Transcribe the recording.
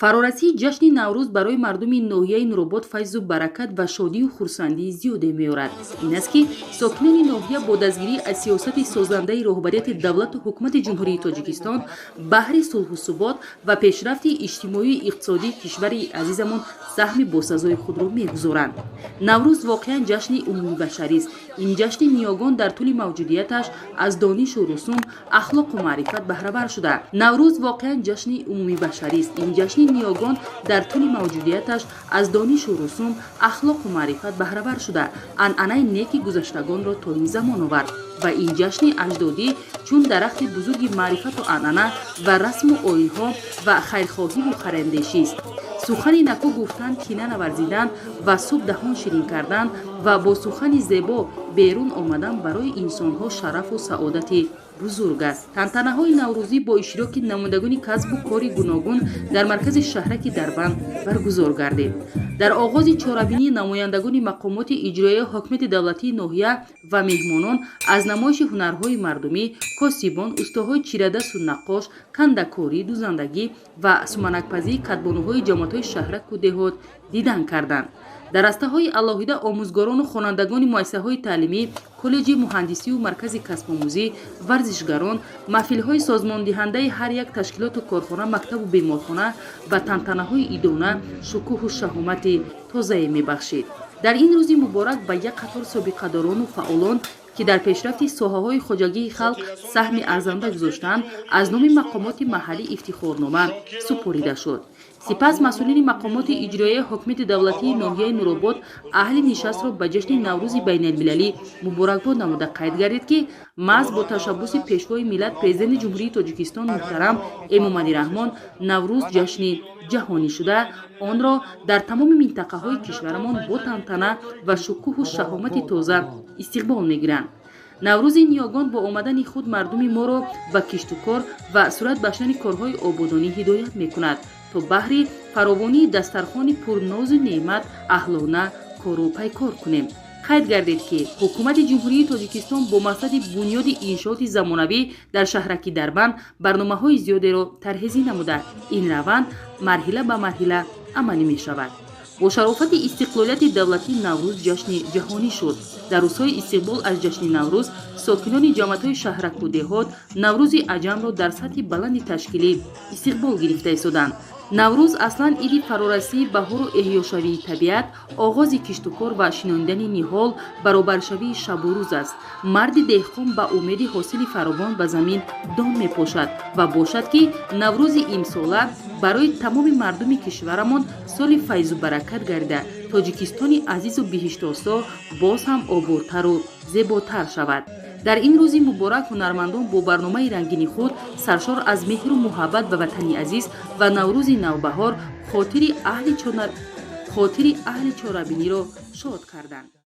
Фарорасии ҷашни Наврӯз барои мардуми ноҳияи Нуробод файзу баракат ва шодию хурсандии зиёде меорад. Ин аст, ки сокинони ноҳия бо дастгирӣ аз сиёсати созандаи роҳбарияти давлату ҳукумати Ҷумҳурии Тоҷикистон баҳри сулҳу субот ва пешрафти иҷтимоию иқтисодии кишвари азизамон саҳми босазои худро мегузоранд. Наврӯз воқеан ҷашни умумибашарист. Ин ҷашни ниёгон дар тӯли мавҷудияташ аз донишу русум, ахлоқу маърифат баҳравар шуда. Наврӯз воқеан ҷашни умумибашарист. Ин ҷашни ниёгон дар тӯли мавҷудияташ аз донишу русум, ахлоқу маърифат баҳравар шуда, анъанаи неки гузаштагонро то ин замон овард. Ва ин ҷашни аҷдодӣ чун дарахти бузурги маърифату анъана ва расму оинҳо ва хайрхоҳиву хайрандешист. Сухани накӯ гуфтан, кина наварзидан ва субҳ даҳон ширин кардан ва бо сухани зебо берун омадан барои инсонҳо шарафу саодати бузург аст. Тантанаҳои наврӯзӣ бо иштироки намояндагони касбу кори гуногун дар маркази шаҳраки Дарбанд баргузор гардид. Дар оғози чорабинӣ намояндагони мақомоти иҷроияи ҳокимияти давлатии ноҳия ва меҳмонон аз намоиши ҳунарҳои мардумӣ, косибон, устоҳои чирадасту наққош, кандакорӣ, дузандагӣ ва суманакпазии кадбонуҳои ҷамоатҳои шаҳраку деҳот дидан карданд. Дар растаҳои алоҳида омӯзгорону хонандагони муассисаҳои таълимӣ, коллеҷи муҳандисию маркази касбомӯзӣ, варзишгарон, маҳфилҳои созмондиҳандаи ҳар як ташкилоту корхона, мактабу беморхона ба тантанаҳои идона шукӯҳу шаҳомати тозае мебахшид. Дар ин рӯзи муборак ба як қатор собиқадорону фаъолон, ки дар пешрафти соҳаҳои хоҷагии халқ саҳми арзанда гузоштанд, аз номи мақомоти маҳаллӣ ифтихорнома супорида шуд. Сипас масъулини мақомоти иҷроияи ҳокимияти давлатии ноҳияи Нуробод аҳли нишастро ба ҷашни Наврӯзи байналмилалӣ муборакбод намуда, қайд гардид, ки маҳз бо ташаббуси Пешвои миллат, Президенти Ҷумҳурии Тоҷикистон муҳтарам Эмомалӣ Раҳмон Наврӯз ҷашни ҷаҳонӣ шуда, онро дар тамоми минтақаҳои кишварамон бо тантана ва шукӯҳу шаҳомати тоза истиқбол мегиранд. Наврӯзи ниёгон бо омадани худ мардуми моро ба киштукор ва сурат бахшидани корҳои ободонӣ ҳидоят мекунад, то баҳри фаровонии дастархони пурнозу неъмат аҳлона кору пайкор кунем. Қайд гардид, ки Ҳукумати Ҷумҳурии Тоҷикистон бо мақсади бунёди иншооти замонавӣ дар шаҳраки Дарбанд барномаҳои зиёдеро тарҳрезӣ намуда, ин раванд марҳила ба марҳила амалӣ мешавад. Бо шарофати истиқлолияти давлатӣ Наврӯз ҷашни ҷаҳонӣ шуд. Дар рӯзҳои истиқбол аз ҷашни Наврӯз сокинони ҷамоатҳои шаҳраку деҳот Наврӯзи аҷамро дар сатҳи баланди ташкилӣ истиқбол гирифта истоданд. Наврӯз аслан иди фарорасии баҳору эҳёшавии табиат, оғози киштукор ва шинонидани ниҳол, баробаршавии шабу рӯз аст. Марди деҳқон ба умеди ҳосили фаровон ба замин дон мепошад ва бошад, ки Наврӯзи имсола барои тамоми мардуми кишварамон соли файзу баракат гардида, Тоҷикистони азизу биҳиштосо боз ҳам ободтару зеботар шавад. Дар ин рӯзи муборак ҳунармандон бо барномаи рангини худ, саршор аз меҳру муҳаббат ба ватани азиз ва Наврӯзи навбаҳор, хотири аҳли чорабиниро шод карданд.